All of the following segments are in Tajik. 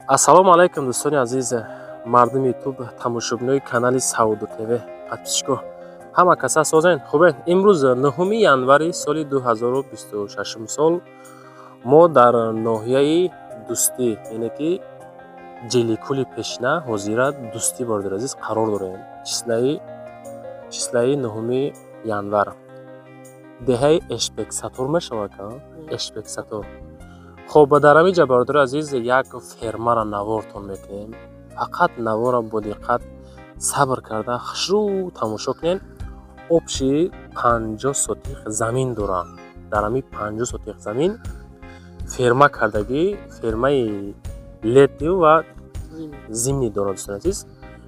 Ассалому алайкум, дӯстони азиз, мардуми Ютуб, тамошобинои канали Савдо ТВ, подписчико, ҳама каса созен, хубен? Имрӯз 9 январи соли 2026 сол мо дар ноҳияи Дӯстӣ, яъне ки Ҷеликули пешина, ҳозира Дӯстӣ, бародари азиз, қарор дорем. Числаи 9 январ деҳаи Эшбексатор мешавад, Эшбексатор. Хоб, дар ҳамин ҷа, бародари азиз, як фермаро навортон мекунем. Фақат наворро бо диққат, сабр карда, хушрӯ тамошо кунед. Общий 50 сотих замин дорад. Дар ҳамин 50 сотих замин ферма кардагӣ, фермаи летний ва зимний дорад, дӯстони азиз.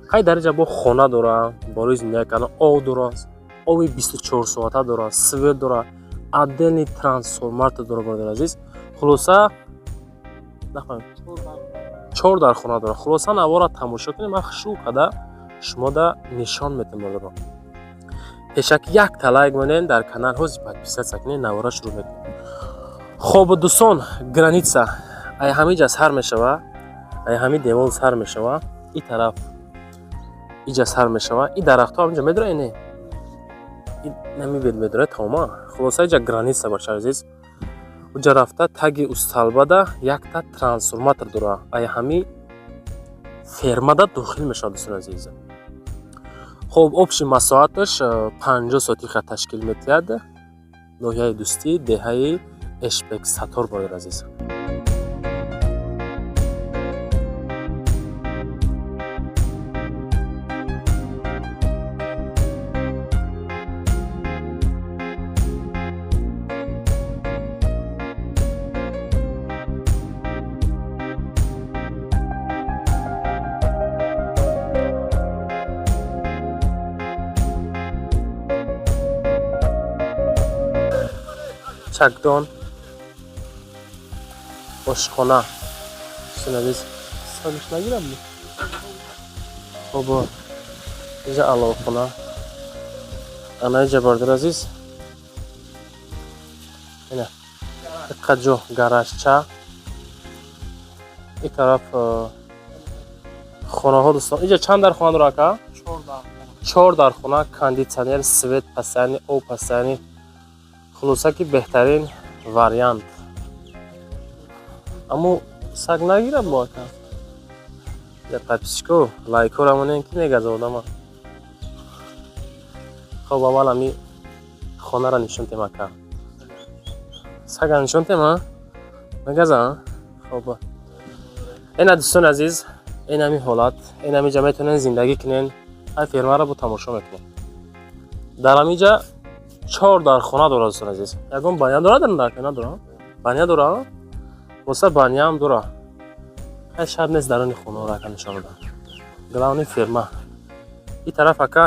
Хай, дар инҷа бо хона дора барои зиндагӣ кардан, об дорад, оби 24 соата дорад, свет дорад, отдельный трансформатор дорад, бародари азиз. Хулоса, чор дар хона дорад. Хулоса, навора тамошо кунед, ман хушрӯ карда шумода нишон медиҳам. Бародаро, пешаки якта лайк монед, дар канал ҳози подписаться кунед, навора шурӯъ мекунем. Хоб, дӯстон, граница ай ҳамин ҷа сар мешава, ай ҳамин девол сар мешава, и тараф иҷа сар мешава, и дарахтҳо ҳаминҷа медора, не, намибед, медора тамома. Хулоса, иҷа граница, бачаи азиз. Уҷа рафта таги усталбада якта трансформатор дора, ай ҳами фермада дохил мешавад, дӯстони азиз. Хоб, общий масоҳаташ 50 сотиха ташкил медиҳад. Ноҳияи Дӯстӣ, деҳаи Эшбексатор, бародари азиз. Чакдон, ошхона, дӯстони азиз. Сагш нагирам. Хоб, иҷа аловхона, ана иҷа, бародари азиз, ина иққа ҷо гаражча, и тараф хонаҳо. Дӯстон, иҷа чанд дар хона дора, ака? Чор дар хона, кондитсионер, свет постоянный, об постоянный. Хулоса, ки беҳтарин вариант. Аммо саг нагирад бо, ака. Подписчико, лайкҳоро монем, ки мегаза одама. Хоб, аввал ами хонаро нишон тем, ака. Сага нишон тем, а мегаза. Хоб, ина, дӯстони азиз, ин ҳами ҳолат, ин ҳамиҷа метавонен зиндагӣ кунен. Ай фермаро бо тамошо мекунем. Дар ҳамиҷа чор дар хона дорад, дӯстони азиз. Ягон баня дорад? Надора? Баня дора, боса баняам дора. Хай, шарт нест даруни хонаро, ака, нишон додан. Главный ферма и тараф, ака,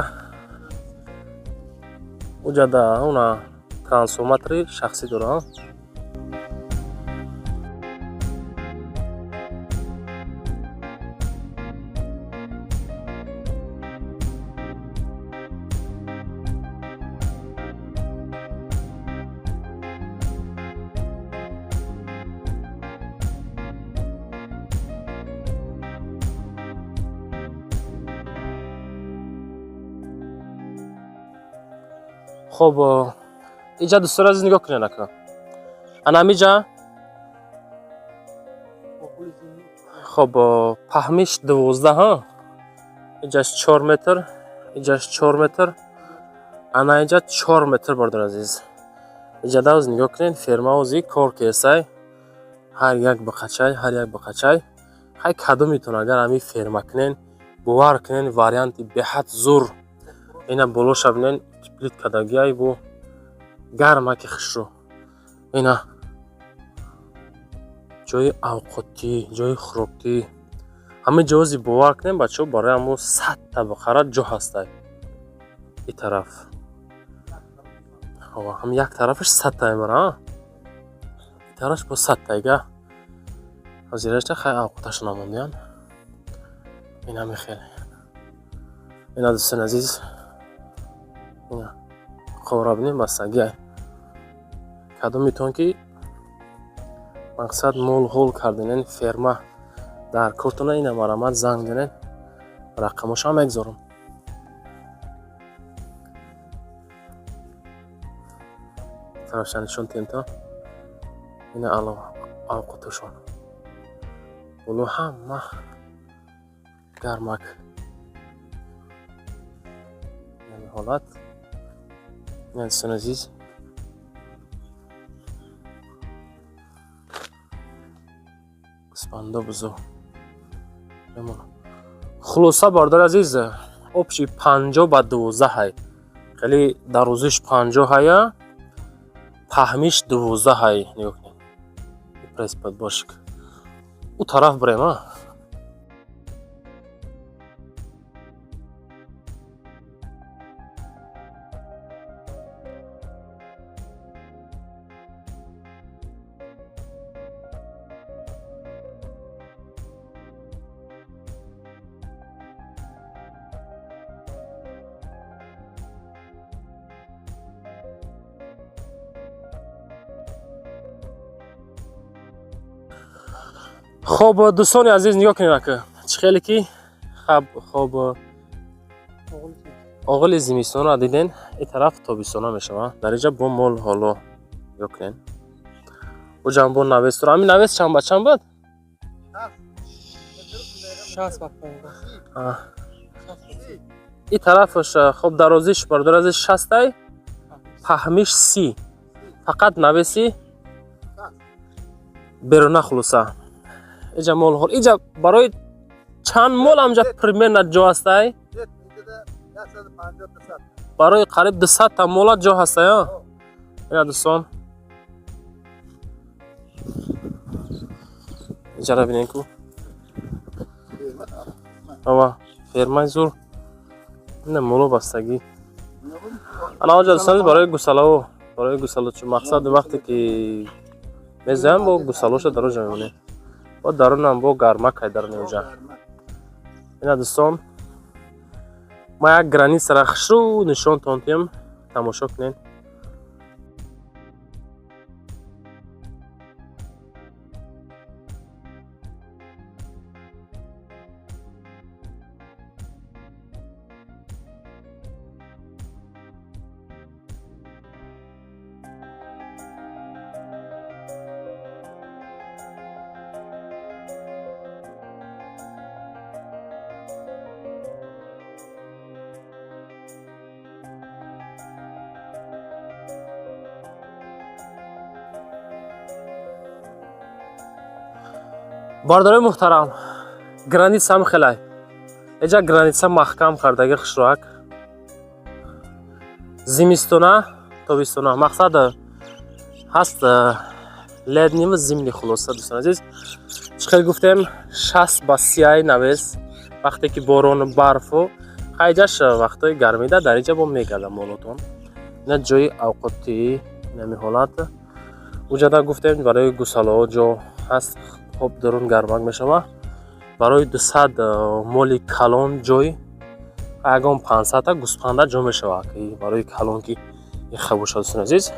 уҷада уна трансформатори шахсӣ дора. Хоб, иҷа, дӯстони азиз, нигоҳ кунед, ака, ана ҳамиҷа. Хоб, паҳмиш 12, иҷаш 4 метр, иҷаш 4 метр, ана иҷа 4 метр, бародари азиз. Иҷада оз нигоҳ кунед, ферма ози кор кесай, ҳар як бақачай, ҳар як бақачай. Хай, кадомитон агар ҳамин ферма кунен, бовар кунен, варианти беҳад зур. Ина болоша бинен, утеплить кардагиай, бо гармаки хушрӯ. Ина ҷои авқотӣ, ҷои хӯрокӣ, ҳамин ҷози. Бовар кунем, бачаҳо, барои ҳамо 100-та бақара ҷо ҳастай. И тараф ҳам як тарафаш 100-та мебара, и тарафаш бо 100-тайга. Ҳозирашта, хай, авқоташо намондиян. Ина мехел, ина, дӯстони азиз, ина қора бинем, бастагиай. Кадомитон ки мақсад мол ҳол карден, ферма Дар кортона ина марамат занг занед, рақамошам мегзорам. Тарафша нишон тем то ина авқотошон боло ҳама гармак. Ин ҳолат, дӯстони азиз. Гӯсфандо, бузо. Хулоса, бародари азиз, общий 50 ба 12 ҳай. Хеле дарозиш 50 ҳая, паҳмиш 12 ҳай. Нигоҳ кунед, пресс подборщик. Ӯ тараф бирем, а. Хоб, дӯстони азиз, нигоҳ кунед, ака, чӣ хеле ки хоб оғили зимистонро диден, ин тараф тобистона мешавад. Дар инҷа бо мол ҳоло нигоҳ кунед, уҷам бо навес дора. Ҳамин навес чанд ба чанд буд? Ин тарафаш, хоб, дарозиш, бародари азиз, 60-ай, паҳмиш 30, фақат навеси беруна. Хулоса, иҷа мол ҳол, иҷа барои чанд мол ҳамҷа примерно ҷо ҳастай? Барои қариб 200-та мола ҷо ҳастай. Ина, дӯстон, иҷара бинен ку, ава фермаи зур. Ина моло бастагӣ. Ана оҷа, дӯстон, барои гусалао, барои гусало, чун мақсад вақте ки мезоям, бо гусалоша дар оҷа мемонем, бо дарунам бо гармакай даруни оҷа. Ина, дӯстон, ма як границара хушрӯ нишонтон тиҳам, тамошо кунед. Бардорои муҳтарам, граница ҳам хелай, эҷа граница маҳкам кардаги, хушрӯак. Зимистона, тобистона, мақсад ҳаст летний ва зимний. Хулоса, дӯстони азиз, чӣ хел гуфтем, 60 ба 30-ай навес. Вақте ки борону барфу хайҷаш, вақтҳои гармида дар инҷа бо мегардам молотон. Ина ҷои авқотӣ, инами ҳолат. Уҷада гуфтем, барои гусалаҳо ҷо ҳаст. Хоб, дарун гармак мешавад. Барои 200 моли калон ҷой, ягон 500-та гӯспанда ҷо мешавад, барои калон ки иха бошад. Дӯстони азиз,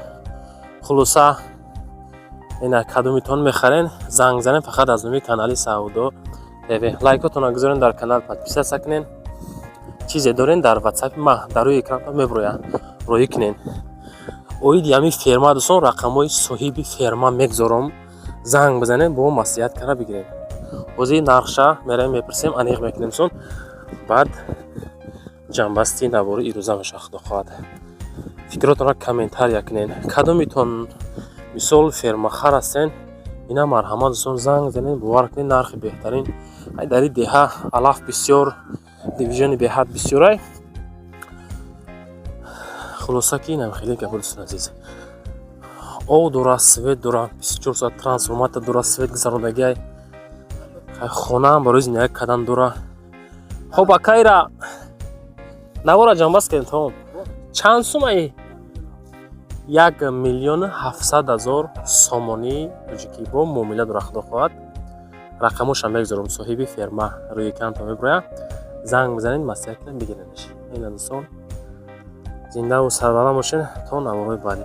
хулоса, ина кадомитон мехарен, занг занен, фақат аз номи канали Савдо ТВ. Лайкотонро гузорен, дар канал подписаться кунен. Чизе дорен, дар ватсапи ма дар рӯи экранто меброяд, роҳӣ кунен. Оиди ҳамин ферма, дӯстон, рақамҳои соҳиби ферма мегзорам, занг бизанем, бо маслиҳат карда бигирем. Ҳозир нархша меравем, мепурсем, аниқ мекунем, сон баъд ҷамъбасти навори ирӯза мешавад, худо хоҳад. Фикротонро комментария кунен. Кадомитон мисол фермахар ҳастен, ина марҳамат, дӯстон, занг занед, бовар кунед, нархи беҳтарин. Ай дар ин деҳа алаф бисёр, движение беҳад бисёрай. Хулоса ки инам хеле гапо, дӯстони азиз. Об дора, свет дора, 24 соат трансформатор дора, свет гузарондагиай, хонаам барои зиндагӣ кардан дора. Хоб, акайра навора ҷамъбаст кардем, тамом. Чанд сумаи? 1 700 000 сомонии тоҷикӣ, бо муомила дора, худо хоҳад. Рақамошам мегузорам, соҳиби ферма рӯи экранто меброяд, занг бизанед, маслиҳат кунед, бигиренаш. Ина, дӯстон, зиндаву сарбаланд бошед то наворҳои баъдӣ.